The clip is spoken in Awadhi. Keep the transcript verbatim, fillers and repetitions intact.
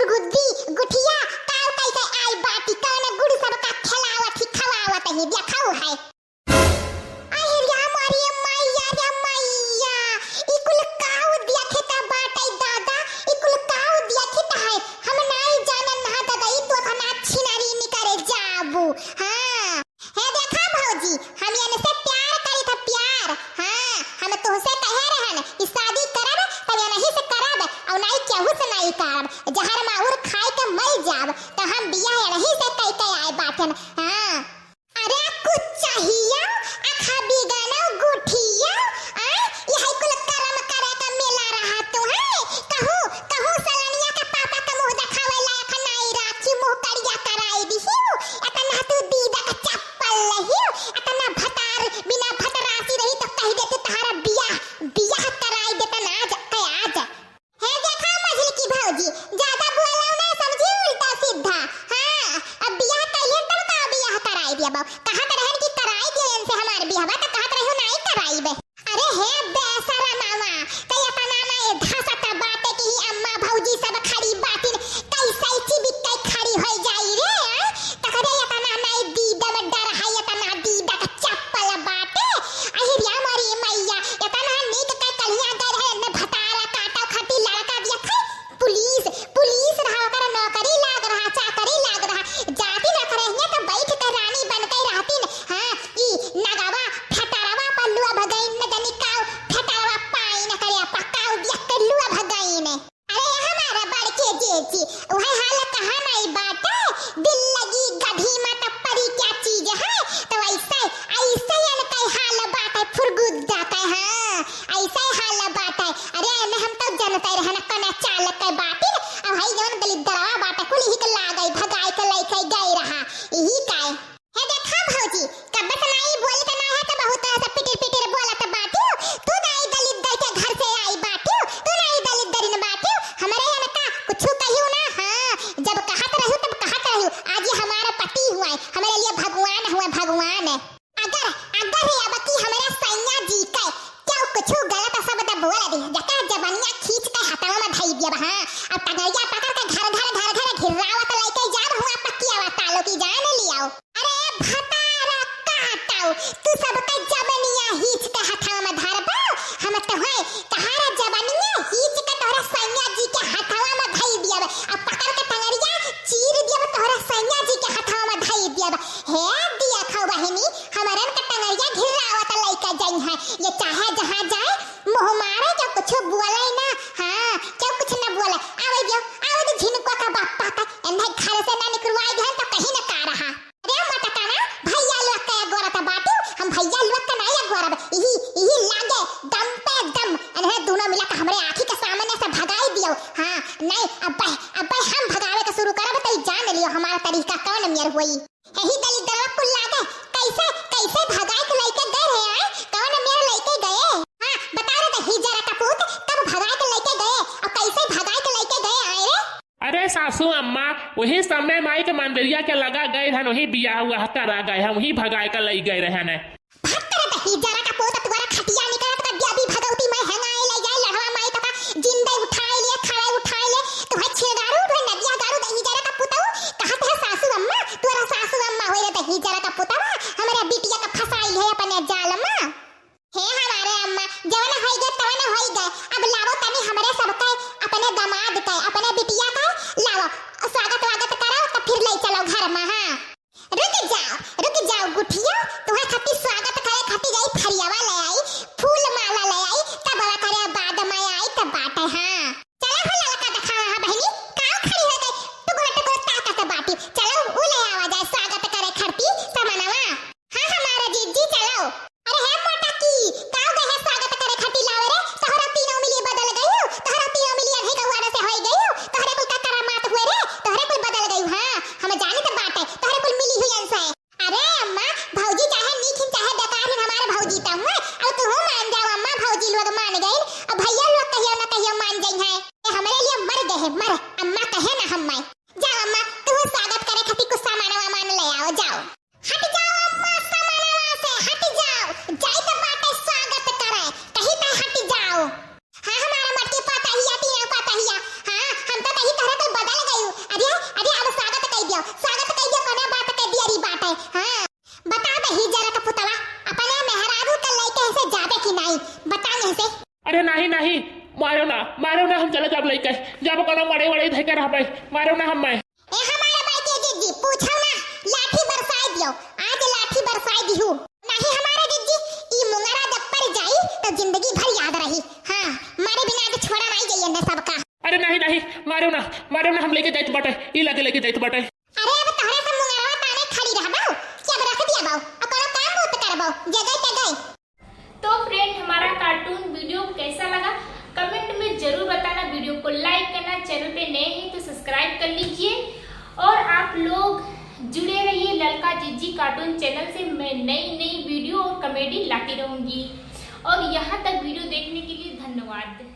गुद्दी, गुठिया, काव कइके आई बाटी, कवन गुड़ सबका खिलावत ही, खवावत ही, देखउ है। अरे रे मोरी मैया रे मैया, ई कुल काव देखत बाटइ दादा, ई कुल काव देखत है, हम नाहीं जानन ना दादा, ई तो थाना छिनारी निकरे जाबू। हाँ, हे देखा भौजी, हम एनसे प्यार करी था, प्यार। हाँ, हम तोहसे कहे रहन कि शादी करब, तब एनही से करब, अउर नाहीं केहू से नाहीं करब। जहर माहुर खाइके मर जाब, त हम बियाह एनही से कइके आए बाटन। हाँ। अरे कुचहिया, अखा बिगनो गुठिया, आय, यही कुल करम करे का मेला रहा तू है। कहूँ, कहूँ सलनिया के पापा के मुँह देखावे लायक नाहीं राखी, मुँह करिया कराई दिहियो। एतना तू दीदा के चप्पल लहियो, एतना भतार बिना भतरासी रही तो कहि देती तहारा बियाह, बियाह कराई देतन आज, के आज। हे देखा मझिलकी भौजी, ज्यादा बोलो ना, समझी उल्टा सीधा। हाँ, अब बियाह कइले तब का बियाह कराई दिया बाबू? कहत रहन कि कराई दिया एनसे हमार बियाहवा, त कहत रहियो नाहीं कराइबे। अरे हे बेशरमावा, त एतना ना ए धसत बाटे कि ही अम्मा भौजी सब खड़ी बाटिन, कइसे चिबिक के खड़ी होइ जाई रे, आय? तकरे एतना नाहीं दीदा में डर है, एतना दीदा के चप्पल बाटे। अहि रे मोरी मैया, एतना नीक के कलिया गए रहे, एने भतारा काटा खातिर लड़का दिया थे। पुलिस, पुलिस रहा, ओकर नौकरी लाग रहा, चाकरी लाग रहा। जातिन ओकरे हियाँ त बैठ के रानी बन के रहतिन। हाँ, ई नगवा फटरवा पर लोभ गइन, न जानी काव फटरवा पाइन करे, पकाव देख के लोभ गइन। अरे हमारा बड़के जेजी, उहे हाल कहा नाहीं बाटे, दिल लगी गधी माता परी क्या चीज है, त वइसे, अइसे एनके हाल बाटे फुरगुद्दा के, हाँ। अइसे हाल बाटे। अरे, एने हम तो जनते रहन कौन चाल के बाटिन। अब हई जौन दलिद्दरवा बाटे, कुल इही के लागइ, भगाइ के लइके गए रहा। इही काहे? हे देखा भौजी, कब्बे से नाहीं बोल के ना है तो बहुत तरह से पिटिर पिटिर बोलत बाटियो। तू नाहीं दलिद्दर के घर से आई बाटियो, तू नाहीं दलिद्दरिन बाटियो। हमरे एनका कुछु कहियो ना, हाँ, जब कहत रहियो तब कहत रहियो। आज ये हमारा पति हुआ है, हमरे लिए भगवान हुआ, भगवान है। अगर, अगर रे अब की हमरा सैया जी के केहू कुछु गलत शब्द बोल दे, जकर जबनिया खींच के हथवा में धई दियब, हाँ, अब टंगरिया पकड़ के घर, घर, घर, घर घिर्रावत लइके जाब, हुआ पकियावा तालो की जान लियाओ। अरे भतारा काटाओ, तू सबके जबनिया खींच के हथवा में धरबो, हम तोहे, तहारा जबनिया खींच के तोहरा सैया जी के हथवा में धई दियब, अब पकड़ के टंगरिया चीर दियब, तोहरा सैया जी के हथवा में धई दियब। हे दिया खो बहिनी, हमरन के टंगरिया घिर्रावत लइका जइहैं। ये चाहे जहाँ जाए, मुँह मारे, केहू कुछ बोले ना। हाँ, केहू कुछ ना बोले। आवे दियो, आवे दे झिनको का बापा का। एन्हे घर से ना निकरवाई गहन तो कहीं ना का रहा। अरे मटकाना, भैया लोग के अगोरत बाटू, हम भैया लोग के नाहीं अगोरब। इही, इही लागे दम पे दम। एन्हे दोनों मिला के हमरे आँखी के सामने से भगाई दियो। हाँ, नाहीं, अब्बे, अब्बे हम भगावे के शुरू करब तो जान लियो हमारा तरीका कौन मेर होई। एही दलिद्दरवा कुल लागे, कैसे, कैसे भगाए के लइके गए रहे आए? कौन मेर लइके गए? हाँ, बता रे दहिजरा का पूत, कब भगाए के लइके गए और कैसे भगाए के लइके गए आए रे? अरे सासू अम्मा, वही समय माई के मंदिरिया के लगा गए रहन, वही बियाह हुआ करा गए हैं, वही भगाए के लइ गए रहन। भत्तर दहिजरा का पूत, तुअरा खटिया निकरत का द्यादी भगवती मैं हेंगाए लइ जाए लड़वा माई तका जिंदे उठाए ले, खड़े उठाए ले, तुहे छेड़ारू, तुहे नदिया गारू दहिजरा का पुतऊ, कहत है सासू अम्मा, तुअरा सासू अम्मा होए रे दहिजरा का पुतवा, हमरे बिटिया का फंसाई है अपने जाल में। हे हमारे अम्मा, जवन होई गए तवन होई गए, अब लावो तनी हमरे सबके, अपने दामाद के, अपने बिटिया के लावो, स्वागत वागत करो तो फिर ले चलो घर में। हाँ। रुक जाओ, रुक जाओ गुठिया, तुहे खातिर स्वागत करे खातिर जाई थरियावा ले आई, फूल माला ले आई, तब ओकरे बाद में आई तब बाटे, हाँ। हाँ भाई, मारो ना हम भाई। ए हमारे भाई के जिज्जी, पूछो ना, लाठी बरसाई दियो, आज लाठी बरसाई दिहू। नहीं हमारे जिज्जी, ई मुंगरा जब पर जाई तो जिंदगी भर याद रही। हाँ, मारे बिना आज छोड़ा नहीं जाइए ने सबका। अरे नहीं, नहीं, मारो ना, मारो ना, हम लेके जाइत बाटे, ई लगे लेके जाइत बाटे। अरे अब तोहरे सब मुंगरवा ताने खड़ी रहबो कि अब रख दिया बाऊ, और कोनो काम बहुत करबो, जगह तगह। तो फ्रेंड, हमारा कार्टून वीडियो कैसा लगा, कमेंट में जरूर बताना। वीडियो को लाइक करना, चैनल पे नए हैं तो सब्सक्राइब कर लीजिए। और आप लोग जुड़े रहिए ललका जिज्जी कार्टून चैनल से, मैं नई नई वीडियो और कॉमेडी लाती रहूँगी। और यहाँ तक वीडियो देखने के लिए धन्यवाद।